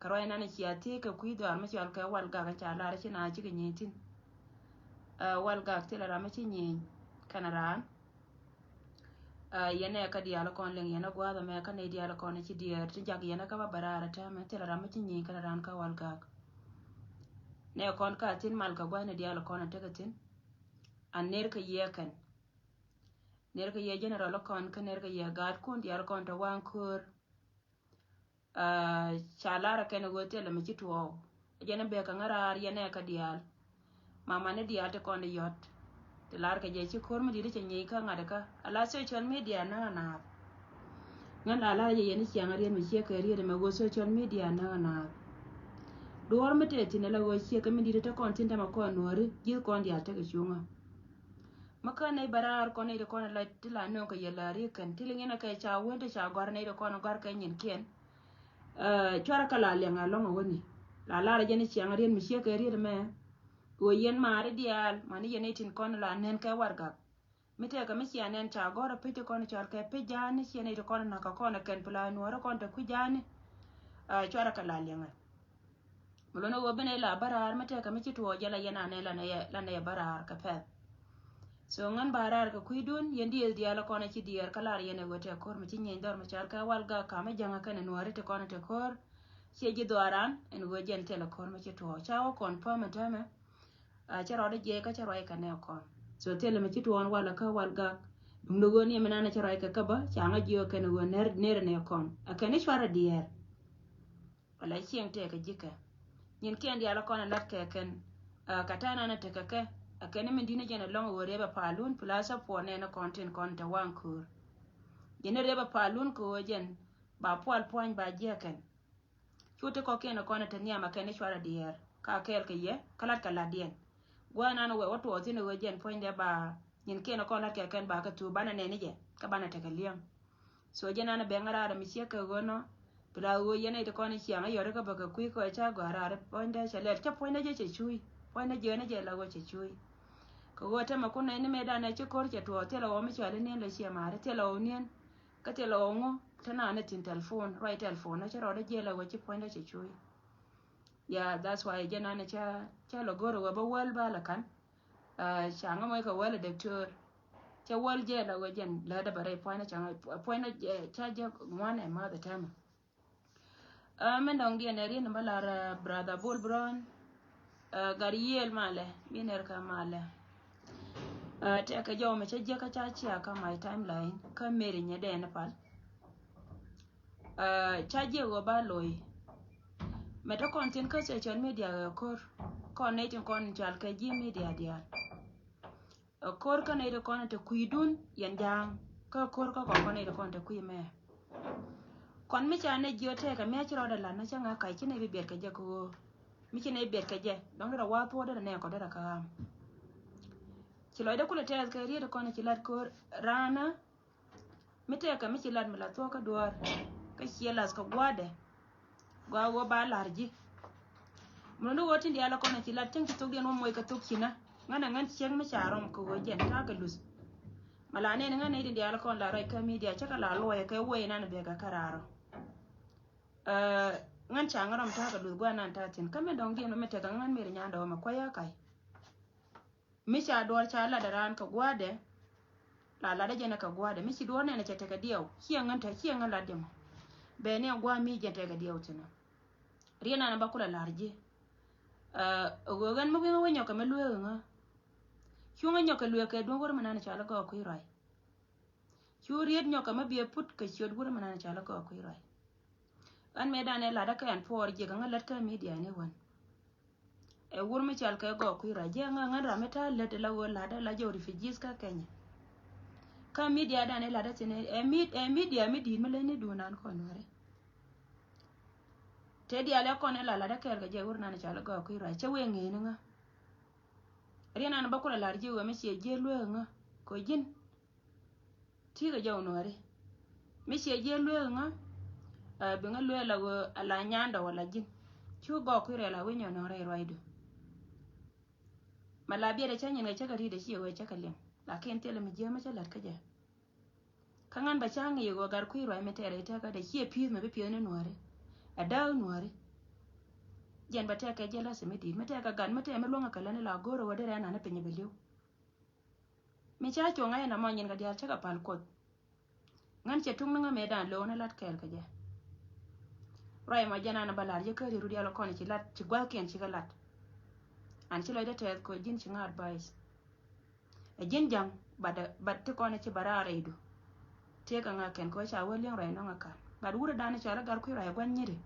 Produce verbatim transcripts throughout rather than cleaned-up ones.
Kɛ ruac nan cia thiec kɛ kui̱ dhɔaar mi cɔal kɛ Walgak, ca lar ci na cikɛ nyieny thi̱n. Walgak thilɛ ram mi ci nyieny kɛnɛ raan. Yɛn ɛ kä diaal kɔn liŋ yɛn ɛ gua̱a̱th ɛmɛ kä nɛy diaal kɔn ci diɛɛr ti jak yɛn ɛ kä bä bɛ raar ɛ täämɛ thilɛ ram mi ci nyieny kɛnɛ raan kä Walgak. Nɛ kɔn ka thi̱n mal kɛ gua̱a̱th ni diaal kɔn ɛ tekɛ thi̱n. An ner kɛ yɛ kɛn. Ner kɛ yɛ general kɔn kä ner kɛ yɛ gaatkun diaal kɔn te waŋ köör. Ca lar kɛn ɣöö thilɛ mi ci tuɔɔk. Jɛn bek kɛ ŋäraar yɛn ɛ kä diaal. Mamani diaal ti kɔn di yɔt. Ti lar kɛ jɛ ci ko̱r mi di̱t cɛ nyieny kä ŋa̱t kä ala social media näk anaath. Ŋän la lar jɛ yɛn ciaŋ riet mi ciɛ kɛ riet mɛ ɣöö social media näk anaath. Duɔ̱ɔ̱r mi tɛth thi̱n ala ɣöö ciɛ kä mi di̱t te kɔn thi̱n tɛmɛ kɔn nuɔ̱ri ji̱th kɔn diaal tekɛ cuŋä. Mi kä nɛy bä raar kɔn nɛy ti kɔn la ti la nöŋ kɛ yɛ la riek kɛn ti liŋ in kɛ ca wen ti ca gɔ̱r nɛy ti kɔn gɔ̱r kɛ nyin kiɛn. Cuarɛ kɛ la liɛŋ a lɔŋ a wäni la lar a jɛn i̱ ciaŋ riet mi ciek kɛ riet mɛ. Ɣöö yɛn maari diaal mani yɛn nɛy tin kɔn la nɛn kɛ wargak. Mi tɛkɛ mi cia nɛn ca gɔ̱r a pi̱c ti kɔn cɔal kɛ pi̱c ja̱a̱ni ciɛ nɛy ti kɔn nak kɛ kɔn a kɛn pla nuɔ̱ɔ̱ri kɔn te kui̱ ja̱a̱ni. Cuarɛ kɛ la liɛŋ a. Mi lon a ɣöö ben ila bä raar mi tɛkɛ mi ci tuɔɔk jɛ la yɛn anɛ la nɛ bä raar kɛ pɛth. So ŋän ba raar kɛ kui̱dun yɛn dieth diaal kɔn a ci diɛɛr kä lar yɛn ɛ ɣöö tɛ ko̱r mi ci nyieny dhɔr mi car kɛ Walgak kam mi jäŋä kɛn ɛ nuɔ̱ɔ̱ri ti kɔn a tɛ ko̱r. Ciɛ ji̱ dhɔaran ɛn ɣöö jɛn thilɛ ko̱r mi ci tuɔɔk ca wä kɔn pä mi täämɛ. Cä rɔɔdä jiɛc kä cä ruac kɛ nɛ kɔn. So thilɛ mi ci tuɔɔk walɛ kä Walgak. Duŋdɛ ɣöö ni mi nan cä ruac kɛ kä bä ca ŋä jiök kɛn ɣöö ner ner nɛ kɔn a kɛn i̱ cuarɛ diɛɛr. Wala cieŋ tëëkä ji̱ kɛ nyin kiɛn diaal kɔn a lat kɛ kɛn. Kä ta̱a̱ nan a tekɛ kɛ a kɛn min di̱t ni jɛn a lɔŋ a ɣöö riɛp a palun pla support nɛn a kɔn tin kɔn te waŋ köör. Jɛn a riɛp a palun kɛ ɣöö jɛn ba pual pua̱ny ba jiɛ kɛn. Cu ti kɔkiɛn a kɔn a te nhiam a kɛn i̱ cuarɛ diɛɛr ka kɛɛl kɛ yɛ kä lat kɛ lat diɛn. Gua̱a̱ nan a wɛ wä tuɔɔk thi̱n a ɣöö jɛn puɔ̱nydɛ ba nyin kiɛn a kɔn lat kɛ kɛn ba kɛ thuuk banɛ nɛn i̱ jɛ kä banɛ tekɛ liɛŋ. So jɛ nan bɛŋ raar mi ciek kɛ ɣöö nɔ pla ɣöö yɛn a iti kɔn i̱ ciaŋ a yɔri kä bä kɛ kui̱ kɛ ca gɔaa raar puɔ̱nydɛ cɛ lɛl cä puɔ̱nydɛ jɛ cɛ cuuy puɔ̱nydɛ jɛ ni jɛ la ɣöö cɛ cuuy. Kɛ ɣöö tɛmɛ kun nɛy ni mëë danɛ ci ko̱r cɛ tuɔɔk thilɛ ɣɔw mi cɔal i̱ niɛn lɛ ciɛ maari thilɛ ɣɔw niɛn. Kä thilɛ ɣɔw ŋu te naan ni thi̱n telephone ruac telephone ni cä rɔɔdɛ jɛ la ɣöö ci puɔ̱nydɛ cɛ cuuy. Yeah, that's why jɛ nani ca ca lɔ go̱r ɣöö bä wäl ba lɛ kan. Ca ŋä mɔc kɛ wäl ɛ doctor. Cɛ wäl jɛ la ɣöö jɛn läätdä bɛ rɛy puɔ̱nydä ca ŋä puɔ̱nydä ca jɛ ŋuan ɛ math ɛ tɛmɛ. Min dɔŋ diɛn ɛ ri̱n bä lar brother Bull Brown. Gat yiëël malɛ mi nɛr kä malɛ. Tɛkɛ jɔw mɛ cä jiäkä ca cia kä my timeline kä meri nyɛ dɛn pal. Ca jiɛ ɣöö ba lo̱i. Mɛ te kɔn thi̱n kä social media ɣɛ ko̱r kɔn nɛy tin kɔn cal kɛ ji̱ media diaal. Ɛ ko̱r kä nɛy ti kɔn te kui̱dun yɛn ja̱a̱ŋ kä ko̱r kä kɔn kɔn nɛy ti kɔn te kui̱ mɛ. Kɔn mi ca nɛ jiö tɛkɛ mi a ci rɔɔdɛ lat na cä ŋa̱ kac ci nɛy bi biɛt kɛ jɛ kɛ ɣöö mi ci nɛy biɛt kɛ jɛ dɔ̱ŋ derɛ wa̱a̱ thuɔ̱ɔ̱ derɛ nɛ kɔ derɛ kä ɣam. Ci lɔcdä kulɛ tɛth kɛ riet kɔn ci lat ko̱r raanä. Mi tɛkɛ mi ci lat mi la thuɔ̱k kä duɔ̱ɔ̱r kä ciɛ lath kɛ gua̱a̱dɛ. Gɔaa ɣöö ba la̱r ji̱. Mi lundä ɣöö tin diaal kɔn ci lat cäŋ ci thok diɛn wä moc kɛ thok cinä ŋän ɛ ŋän cieŋ mi ca rɔm kɛ ɣöö jɛn ta̱a̱ kɛ luth. Ma la nɛn ŋän nɛy tin diaal kɔn la ruac kä media cä kɛ la luɔyɛ kɛ wee nan bɛ kɛ kä raarɔ. Ŋän ca ŋä rɔm ta̱a̱ kɛ luth gua̱a̱ nan ta̱a̱ thi̱n kä mi dɔ̱ŋ diɛn mi tɛkɛ ŋän mi ri nyan dɔ̱ɔ̱mɛ kua̱c ɛ kac. Mi ca duɔ̱ɔ̱r ca lat raan kɛ gua̱a̱dɛ. La lat jɛn kɛ gua̱a̱dɛ mi ci duɔ̱ɔ̱r nɛn cɛ tekɛ diɛw ciɛ ŋän te ciɛ ŋän lat jɛ mɔ. Bɛ ni gua̱a̱ mi jɛn tekɛ diɛw thinɔ. Riɛn an ba kulɛ lar ji̱. Ɣöö ɣän mi wi̱ŋ wä nyɔkɛ mi lueek ŋä. Cuŋä nyɔkɛ lueek kɛ duŋ wär mi nan ca lä gɔɔk kui̱ ruac. Cu riet nyɔkɛ mi biɛ put kɛ ciöt wär mi nan ca lä gɔɔk kui̱ ruac. Ɣän mëë danɛ latdä kɛ ɛn puɔɔr jiɛk ŋä lät kä midia ni wän. Ɛ wur mi cal kɛ gɔɔk kui̱ ruac jiɛ ŋä ŋän ram mi ta̱a̱ lät la ɣöö latdä la jɔw refugees kä Kenya. Kä midia danɛ latdä thin ɛ midia mi di̱i̱t mi leny ni duun an kɔn wäri. Te diaal ɛ kɔn ɛ la latdä kɛɛl kɛ jɛ wur nan cal gɔɔk kui̱ ruac cä wee ŋeeni ŋä. Riɛn an bä kulɛ lar jiɛ ɣöö mi ciɛ jiɛ lueek ŋä kɔ ji̱n. Ti̱i̱ kɛ jɔw nuɔ̱ɔ̱ri mi ciɛ jiɛ lueek ŋä. Bi ŋä lueek la ɣöö a la nyandɔ wala ji̱n. Cu gɔɔk kui̱ rɛl a wi̱ny ɔ nɔ̱ɔ̱rɛ ruacdu. Ma la biɛt a cä nyin kɛ cä kɛ ri̱t a ciɛ ɣöö cä kɛ liŋ. Lakin thilɛ mi jiäk mi cä la̱t kä jɛ. Kä ŋän bɛ ca̱ŋ i̱ ɣöö gat kui̱ ruac mi tɛɛr i̱ tɛkä dee ciɛ pi̱i̱th mi bi piɛth ni nuääri. Ɛ dääk nuääri. Jɛn bɛ tɛkɛ jealousy mi di̱i̱t, mi tɛkɛ gat, mi tɛkɛ mi luäŋɛ kɛ lätni la go̱o̱rɛ wä derɛ ɛn an i̱ piny i̱ bi li̱w. Mi ca cuɔ̱ŋ a ɛn amɔ nyin kɛ diaal cä kɛ pal Kuoth. Ŋän cɛ tuŋ ni ŋä mëëdan lo̱o̱n ɛ lat kɛɛl kɛ jɛ. Ruac mɔ jɛn an bä lar jɛ kä riru diaal kɔn ci lat, ci gua̱thkiɛn ci kɛ lat. An ci lɔcdä tɛth kɛ ji̱n ci ŋä advice. Ɛ ji̱n ja̱ŋ, but, but ti kɔn ci bä raar rɛydu. Tëëkɛ ŋa kɛn kɛ ɣöö ca wä li̱eŋ ruac nɔŋ ɛ ka̱n. But wurɛ dan cɔal i̱ Gatkui̱ ruac ɛ gua̱n nyiri.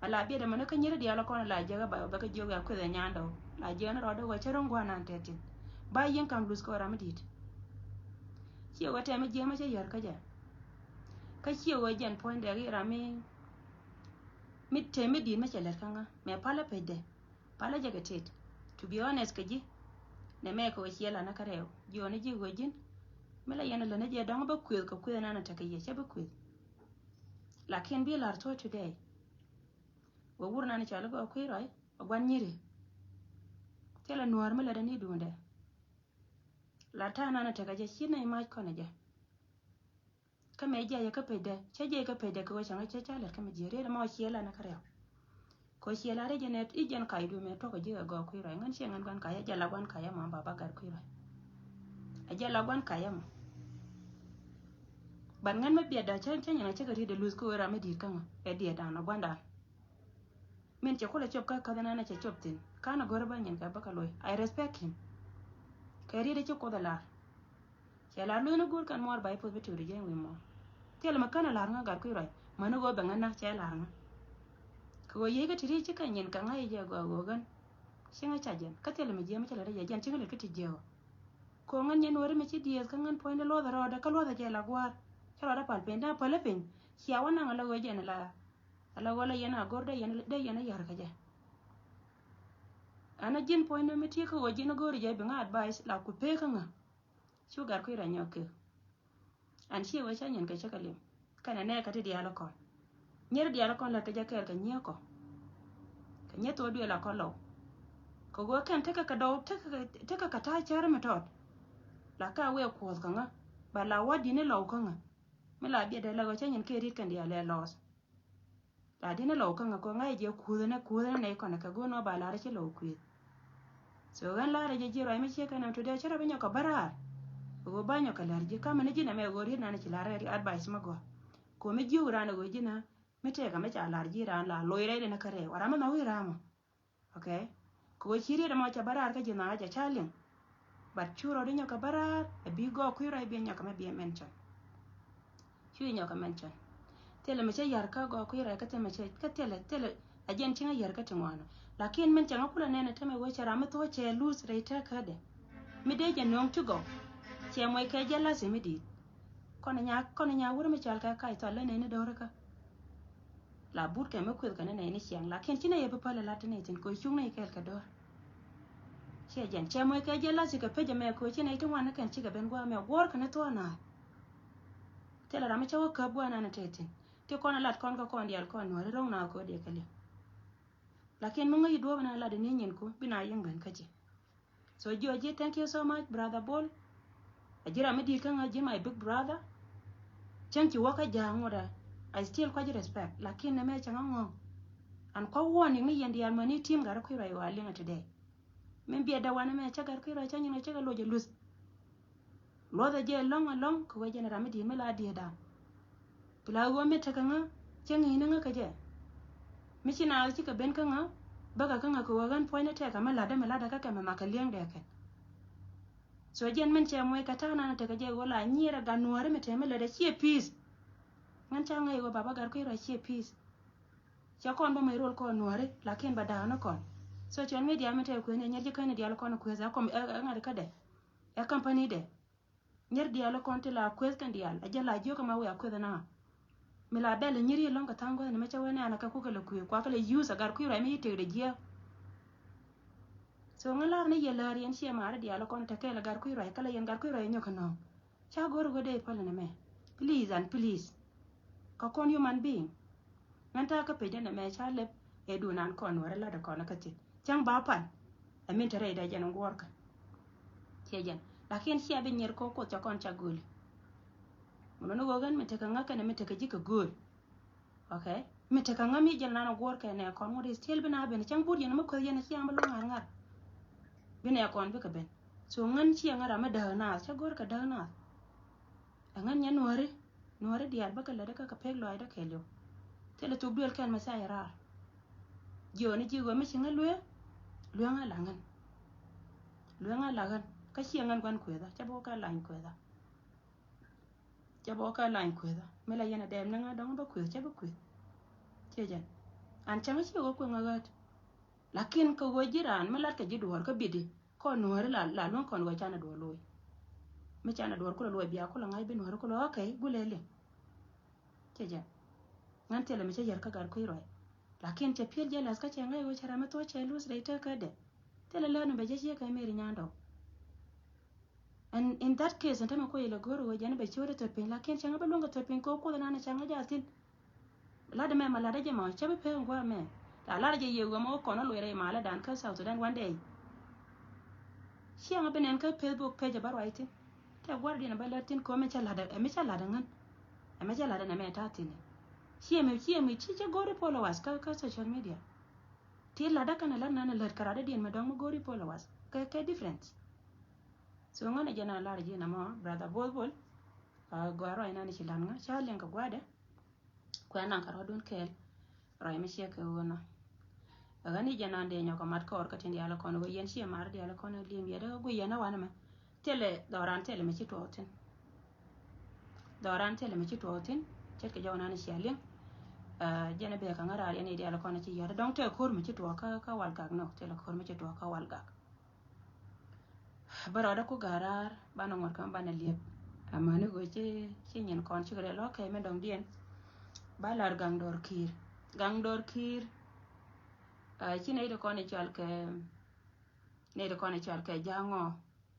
A la biɛt ɛmɔ ni kä nyiri diaal kɔn la jiäk ɛ ba bɛ kä jiök ɛ kueth ɛ nyandɛ ɔ. La jiäk ni rɔɔdɛ ɣöö cä ro̱ŋ gua̱n an tɛt thi̱n. Ba yiëŋ ka̱m luth kɛ ɣöö ram mi di̱i̱t. Ciɛ ɣöö tɛm mi jiäk mi cä yär kä jɛ. Kä ciɛ ɣöö jɛn puɔ̱nydɛ i̱ ram mi, mi tɛm mi di̱i̱t mi cɛ lät kä ŋä. Mɛ palä pecdɛ. Palä jɛ kɛ tet. To be honest kɛ ji̱. Nɛ mɛ kɛ wä ciɛ lanä kä rɛw. Jiɔni ji̱ wä ji̱n. Mi la yɛn lä ni jɛ dɔ̱ŋ bä kueth kɛ kueth nan tekɛ yɛ cɛ bä kueth. Lakin bi lar tuɔ today. Wä wur nan cɔl gɔ kui̱ rɔy. A guan nyiri. Thilɛ nuɔr mi lɛ dɛ ni duundɛ. La ta̱a̱ nan tekɛ jɛ ci nɛy mac kɔn jɛ. Kä mɛ jiɛc kä pecdɛ, cä jiɛc kä pecdɛ kɛ ɣöö cäŋ cä ca lɛt kä mi jiɛc riet ɛmɔ ciɛ lanɛ kä rɛw. Kɛ ɣöö ciɛ la rɛc jɛn ɛ i̱ jɛn kac duëë mɛ tuɔk kä ji̱ ɛ gɔɔk kui̱ rɔy ŋän ciɛ ŋän guan kac ɛ jɛ la guan kac ɛ mɔ ba ba gat kui̱ rɔy. Ɛ jɛ la guan kac ɛ mɔ. Ban ŋän mi biɛtda cä cä nyin ɛ cä kɛ riet ɛ luth kä ɣöö ram mi di̱i̱t kä ŋɔ ɛ diɛtdan ɛ guandan. Min cɛ kulɛ cop kä käth ɛnɛn cɛ cop thi̱n. Ka̱n a go̱r bä nyin kɛ bä kɛ lo̱c. I respect him. Kɛ riet ci Kuoth a lar. Cɛ lar luthni go̱r kɛn muɔr ba i̱ puth bi tiwri jɛn wi̱i̱ muɔr. Thil mi kän a lar ŋä gat kui̱ ruac. Mäni ɣöö bɛ ŋä na cɛ lar ŋä. Kɛ ɣöö yiëë kä ti riet ci kɛ nyin kɛ ŋa̱c jɛ gɔaa ɣöö ɣän. Ci ŋä ca jɛn. Kä thil mi jiɛm cɛ lɛ rɛ jɛ jɛn ci ŋä lɛ kä ti jiɛk ɔ. Kɛ ɣöö ŋän nyin wä ri mi ci dieth kä ŋän puɔ̱ny di luɔth a rɔɔdɛ kä luɔth a jɛ la gua̱a̱r. Cä rɔɔdɛ pal piny da päl i̱ piny. Cia wä naŋ a la ɣöö jɛn la Ala wala yɛn a gor dee yɛn dee yɛn a yar kä jɛ. Ana ji̱n puɔ̱ny ni mi ti kä wä ji̱n a gor jɛ bi ŋa advice la ku pee kä ŋa. Cu gar kui̱ ra nyɔk kek. An ci wä ca nyin kɛ cä kɛ lim. Kɛn a nɛ kä ti diaal kɔn. Nyer diaal kɔn la kɛ jɛ kɛɛl kɛ nyiee kɔ. Kɛ nyiee thok duël a kɔn lɔw. Kɛ wä kɛn tekɛ kɛ dɔw tekɛ kɛ ta̱a̱ cär mi tɔt. La ka wee kuɔth kä ŋa. Ba la wä di̱n ilɔw kä ŋa. Mi la biɛt dee la wä ca nyin kɛ rit kɛn diaal ɛ lɔs. La di̱n ilɔw kä ŋä kɔ ŋa̱c jɛ kuuthä ni kuuthä ni nɛy kɔn kɛ go̱o̱n wä ba lar ci lɔw kuëth. So ɣän lar jɛ ji̱ ruac mi ciek kɛn ɛm today ci rɔ bi nyɔk kɛ bä raar. Kɛ ɣöö ba nyɔk kɛ lär ji̱ kamɛ ni ji̱n ɛmɛ ɣöö riet nan ci lar advice mi gɔaa. Kɛ ɣöö mi ji̱ wä ran ɣöö ji̱n ɛ mi tëëkä mi ca lar ji̱ ran la loc rɛy den kä rɛy wä ram mi nhɔk i̱ ram ɔ. Okay. Kɛ ɣöö ci riet ɛmɔ cɛ bä raar kä ji̱ nhɔakä jɛ ca liŋ. But cu rɔɔdi nyɔk kɛ bä raar ɛ bi gɔɔk kui̱ rɔy bi nyɔk kɛ mɛ bi ɛ mention. Cu i̱ nyɔk kɛ mention. Thilɛ mɛ cɛ yar kä gɔɔk kui̱ rɔy kä thilɛ mɛ cɛ kä thilɛ thilɛ a jɛn ci ŋä yar kä ti ŋuanɔ. Lakin min cɛ ŋä kulɛ nɛn ɛ tämɛ wee cɛ ram mi thuɔ̱k cɛ luth rɛy tɛk kädɛ. Mi dee jɛ nööŋ ti gɔw. Cɛ muɔc kɛ jɛ lasi mi di̱i̱t. Kɔn nya kɔn nya wur mi cɔal kɛ kac thɔl lä nɛy ni do̱ri kä. La but kɛ mi kueth kɛ ni nɛy ni ciaŋ lakin ci nɛy yɛ bi päl ɛ lat ti nɛy thin kɛ cuŋ nɛy kɛɛl kɛ do̱r. Ciɛ jɛn cɛ muɔc kɛ jɛ lasi kɛ pecä mɛ kɛ ci nɛy ti ŋuan ni kɛn cikɛ ben gua̱a̱ mɛ guɔ̱ɔ̱r kɛ ni thuɔ̱ɔ̱n naath. Thilɛ ram mi cä wä käp gua̱a̱ nan tɛth thin ti kɔn ɛ lat kɔn kɛ kɔn diaal kɔn nuɔ̱ɔ̱ri ro̱ŋ naath kɛ wä diɛ kɛ li̱w. Lakin mi ŋäc i̱ duɔ̱ɔ̱p ɛn a lat ini nyinku bi na yiëŋ ben kä ci. So jiɔ ji̱, thank you so much brother Bol. A ji̱ ram mi di̱i̱t kä ŋä ji̱ my big brother. Cäŋ ci wä kä ja̱a̱ŋ ŋuɔ̱t ɛ I still kua̱c respect lakin nɛ mɛ cäŋ a ŋɔ̱ŋ. An kua̱ warning ni yɛn diaal mäni team gat kui̱ ruac wa liŋ a today. Min biɛt dɛ wanɛ mɛ cä gat kui̱ ruac cä nyin ɛ cä kɛ loc ɛ luth. Luɔth ɛ jɛ ɛlɔ̱ŋ ɛlɔ̱ŋ kɛ wee jɛn ram mi di̱i̱t mi la di̱i̱t da̱a̱n. Pila ɣöö mi tekɛ ŋä cä ŋi̱i̱ni ŋä kɛ jɛ. Mi ci naath cikɛ ben kä ŋä bäkɛ kä ŋä kɛ ɣöö ɣän puɔ̱nydä tɛkɛ mi la̱tdä mi la̱tdä kä kɛ mi makä li̱eŋdɛ kɛn. So jɛn min cɛ muɔc kɛ ta̱a̱ nan tekɛ jɛ ɣöö la nyiɛrɛ gat nuääri mi tɛm mi lätdɛ ciɛ peace. Ŋän ca ŋäc ɣöö baba gat kui̱ rɔ ciɛ peace. Cɛ kɔn bä mec rol kɔn nuääri lakin bɛ da̱a̱k ni kɔn. Social media mi tɛk kuëth ni nyɛr ji̱ käni diaal kɔn kuëth ɛ kɔm ɛ ŋa̱t kädɛ. Ɛ company dɛ. Nyir diaal kɔn ti la kueth kɛn diaal a jɛ la jiök ma wiaa kueth na. Mi la bɛl nyir yi lɔŋ kɛ tha̱a̱ŋ guäth ni mɛ cɛ wen ɛn a kɛ kukɛ lɛ kueth kua kɛ lɛ use a gat kui̱ ruac mi yi tëkdɛ jiääk. So ŋä lar ni yɛ lär yɛn ciɛ maari diaal kɔn te kɛɛl a gat kui̱ ruac kɛ lɛ yɛn gat kui̱ ruac nyɔk kɛ nɔ̱ɔ̱ŋ. Ca go̱r wä dee päl ni mɛ. Please and please. Kä kɔn human being. Ŋän ta̱a̱ kä pecdä nɛ mɛ ca lɛp ɛ duun an kɔn wärä lat ɛ kɔn kä thi̱n cäŋ ba pan. Ɛ min te rɛydɛ jɛn ŋuɔrkä. Ciɛ jɛn lakin cia bi nyier ko̱ koth ca kɔn ca gööli. Mun ni ɣöö ɣän mi tekɛ ŋäk kɛnɛ mi tekɛ ji̱ kɛ gööl. Okay. Mi tekɛ ŋäm i̱ jɛl nan a guɔ̱r kɛ nɛ kɔn ŋuɔ̱t i̱ still bi na ben cäŋ but yɛn mi kueth yɛn ciɛ ŋa bi luɔ̱ŋ ŋa̱r ŋa̱r. Bi nɛ kɔn bikɛ ben. So ŋän ciɛ ŋa̱r amä däk naath cä go̱r kɛ däk naath. Ɛ ŋän nyɛ nuɔ̱ri nuɔ̱ri diaal bäkɛ lätdä kä kɛ pek lɔaacdä kɛɛliw. Thilɛ thuk duël kɛn mɛ ca yɛ raar. Jiɔni ji̱ ɣöö mi ci ŋä luee. Lueŋä la ŋän. Lueŋä la ŋän kä ciɛ ŋän gua̱n kuethä cä bä wä kä lany kuethä. Cä bä wä kä lany kuethä mi la yɛn a dɛɛm ni ŋä dɔ̱ŋ bä kueth cä bä kueth. Ciɛ jɛn an cäŋ ciɛ ɣöö kueŋä ɣät. Lakin kɛ ɣöö ji̱ raan mi lat kɛ ji̱ duɔ̱ɔ̱r kä bidi kɔn nuɔ̱ɔ̱ri la la luäŋ kɔn ɣöö canɛ duɔ̱ɔ̱r lo̱o̱i. Mi canɛ duɔ̱ɔ̱r kulɛ luɔ̱ɔ̱i bia kulɛ ŋa̱c bi nuɔ̱ɔ̱ri kulɛ okay gulɛ liŋ. Cɛ jɛ ŋän thilɛ mi cɛ yɛr kä gat kui̱ ruac. Lakin cɛ piɛl jealous kä cɛ ŋäc ɣöö cɛ ram mi thuɔ̱k cɛ lose rɛy tekädɛ. Thilɛ lät ni bɛ jɛ ciek kɛ Mary Nyandɔk. And in that case ɛn tämɛ kuɔc ilɛ go̱o̱r ɣöö jɛn bɛ ciööt ɛ thöt piny lakin cɛ ŋä bä luäŋ kɛ thöt piny kɛ ɣöö kuoth ɛnan cɛ ŋä jal thi̱n. Lat ɛmɛ ma lat ɛ jɛ ma cä bi pek in gua̱a̱ mɛ. La lat ɛ jɛ yɛ ɣöö ma wä kɔn ɔ luɔc rɛy malä dan kä South Sudan one day. Ciɛ ŋä bi nɛn kä Facebook page ɛ bä ruac thi̱n. Tɛ gua̱r diɛn ɛ bä lät thi̱n kɛ ɣöö mi cä lat ɛ mi cä lat ɛ ŋän. Ɛ mi cä lat ɛ nɛ mɛ ta̱a̱ thi̱n ɛ. Ciɛ mi ciɛ mi ci cä go̱o̱ri followers kä kä social media. Ti lat ɛ kɛn ɛ lät nan ɛ lät kɛ rat ɛ diɛn mɛ dɔ̱ŋ mi go̱o̱ri followers kɛ kɛ difference. So ŋän ɛ jɛ na lar ji̱ namɔ brother Bol Bol. Gɔaa ruac nan ci lat ŋä ca liŋ kɛ gua̱dɛ. Kuɛ naŋ kɛ rɔ̱dun kɛɛl. Ruac mi ciɛ kɛ ɣöö nɔ. Ɛ ɣän i̱ jɛ nan dee nyɔk kɛ mat kɔɔr kä tin diaal kɔn ɣöö yɛn ciɛ mar diaal kɔn li̱em yɛ dee ɣä guic yɛn ɛ wanɛ mɛ. Thilɛ dhɔran thilɛ mi ci tuɔɔk thi̱n. Dhɔran thilɛ mi ci tuɔɔk thi̱n ce̱tkɛ jɔw nan cia liŋ. Jɛn ɛ bek kɛ ŋäraar yɛn i̱ diaal kɔn ci yɔt dɔŋ tɛ ko̱r mi ci tuɔɔk kä wal gak nɔ thilɛ ko̱r mi ci tuɔɔk kä wal gak. Bä rɔɔdä ku ga̱raar banɛ ŋuɔ̱t kɛ banɛ liɛp. Amäni ɣöö ci ci nyin kɔn cikɛ rɛ lɔ̱k kɛ mɛ dɔŋdiɛn. Ba lar gaŋ dɔr ki̱i̱r gaŋ dɔr ki̱i̱r. Ci nɛy ti kɔn i̱ cɔal kɛ nɛy ti kɔn i̱ cɔal kɛ ja̱a̱ŋɔ.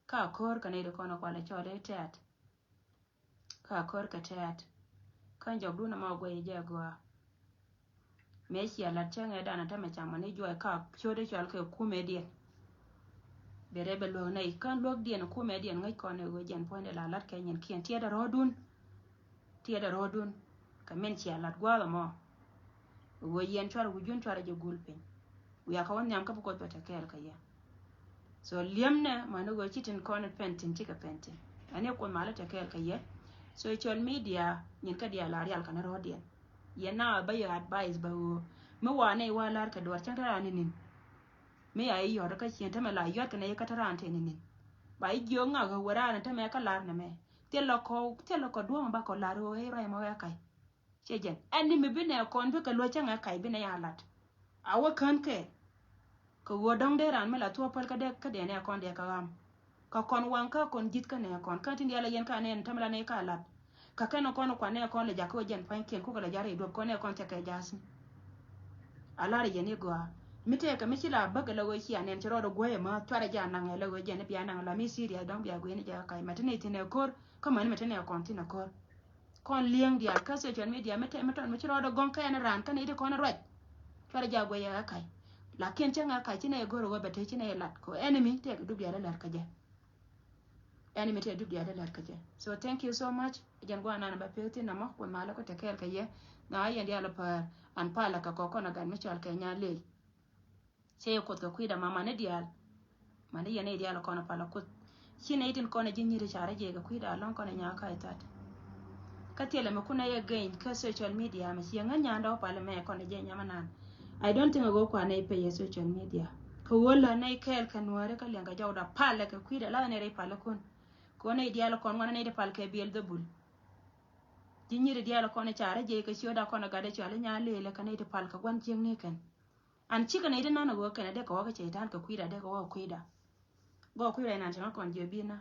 Ka ko̱r kɛ nɛy ti kɔn i̱ kual i̱ cɔal i̱ tɛ̈t. Ka ko̱r kɛ tɛ̈t kä jɔkdun ɛmɔ guɛy jɛ gɔaa. Mëë cia lat cäŋɛ danɛ tämɛ cam mani juɔc ka cot i̱ cɔal kɛ kumɛ diɛn. Bɛ rɛ bɛ luäk nɛy kä luäk diɛn kumɛ diɛn ŋäc kɔn ɛ ɣöö jɛn puɔ̱nydɛ la lat kɛ nyin kiɛn tiɛɛt ɛ rɔ̱ɔ̱dun. Tiɛɛt ɛ rɔ̱ɔ̱dun kɛ min cia lat gua̱a̱th ɛmɔ. Ɣöö yɛn cuarɛ wi̱cdun cuarɛ jɛ gul piny. Wiaa kä wä nhiam kä bi Kuoth bɛ te kɛɛl kɛ yɛ. So liɛmnɛ mäni ɣöö ci tin kɔn pɛn tin cikɛ pɛn tin. Ɛn i̱ Kuoth malä te kɛɛl kɛ yɛ. Social media nyin kä diaal a rial kɛn rɔ̱ɔ̱diɛn. Yɛn na bä yɛ advice bä ɣöö mi wa nɛy wa lar kɛ duɔ̱ɔ̱r cäŋ te ran ni nin. Mi ya i̱ yɔ̱t kä cien tämɛ la yɔ̱t kɛ nɛy kä te ran te ni nin. Ba i̱ jiök ŋak ɣöö wä ran tämɛ kä lar nɛmɛ. Thilɛ kɔ thilɛ kɔ duɔ̱ɔ̱ŋ ba kɔ lar ɣöö i̱ ruac mɔ wɛ ka̱c. Ciɛ jɛn ɛn ni mi bi nɛ kɔn bikɛ luɔ̱c cäŋɛ kac bi nɛ ya lat. A wä kän kɛ kɛ ɣöö dɔ̱ŋ dee raan mi la thuɔ̱ɔ̱p päl kä dee kä dee nɛ kɔn dee kä ɣam. Kä kɔn waŋ kä kɔn ji̱th kä nɛ kɔn kä tin diaal a yɛn kä nɛ ni tämɛ la nɛ kä lat. Kä kɛn kɔn kuan nɛ kɔn lɛ jakä wä jɛn pua̱nykiɛn kukɛ lɛ ja̱r i̱ duɔ̱p kɔn nɛ kɔn cɛ kɛ ja̱a̱th ni. A lar yɛn i̱ gɔaa mi tëëkɛ mi ci la bäk ɛ la ɣöö cia nɛn ci rɔɔdɛ guäyɛ mä cuarɛ jɛ a naŋ ɛ la ɣöö jɛn i̱ bia naŋ la mi serious dɔ̱ŋ bia gui̱n i̱ jɛ kä kac mɛ te nɛ thi̱n ɛ ko̱r kä mäni mɛ te nɛ kɔn thi̱n ɛ ko̱r. Kɔn li̱eŋ diaal kä social media mi tɛm mi tɔn mi ci rɔɔdɛ gɔŋ kä ɛn raan kä nɛy ti kɔn ruac. Cuarɛ jɛ a guɛy ɛ kac. Lakin cä ŋa kac ci nɛy go̱r ɛ ɣöö bɛ te ci nɛy lat kɛ enemy tɛk dup diaal ɛ lat kä jɛ. Enemy tɛk dup diaal ɛ lat kä jɛ. So thank you so much. Jɛn guanan ba pek thin namɔ kun malä kä te kɛɛl kä yɛ. Ŋa yɛn diaal ɛ päär an palä kä kɔ kɔn a gat mi cɔal kɛ nya ley. Cɛ yɛ Kuoth kɛ kui̱da ma mani diaal. Mani yɛn i̱ diaal kɔn palä Kuoth. Ci nɛy tin kɔn ji̱ nyiri carɛ jɛ kɛ kui̱da alɔŋ kɔn nyaa ka̱c that. Kä thilɛ mi kun ɛ yɛ geny kä social media mɛ ci yɛ ŋäc nyandɛ wä palä mɛ kɔn jɛ nyama nan. I don't think a ɣöö kuan nɛy pay yɛ social media. Kɛ ɣöö la nɛy kɛɛl kɛ nuääri kä liɛŋ kɛ jɔwda palä kɛ kui̱da la nɛy rɛy palä kun. Kɛ ɣöö nɛy diaal kɔn ŋuan nɛy ti pal kɛ Beelzebul. Ji̱ nyiri diaal kɔn carɛ jɛ kɛ ciötda kɔn gatdɛ cɔal i̱ nya lelɛ kɛ nɛy ti pal kɛ gua̱n cieŋni kɛn. An cikɛ nɛy ti nan a ɣöö kɛn a dee kɛ wä kä cɛy-tan kɛ kui̱da dee kɛ wä kui̱da. Gɔɔ kui̱da inan cɛ ŋä kɔn jiɛ bi̱i̱na.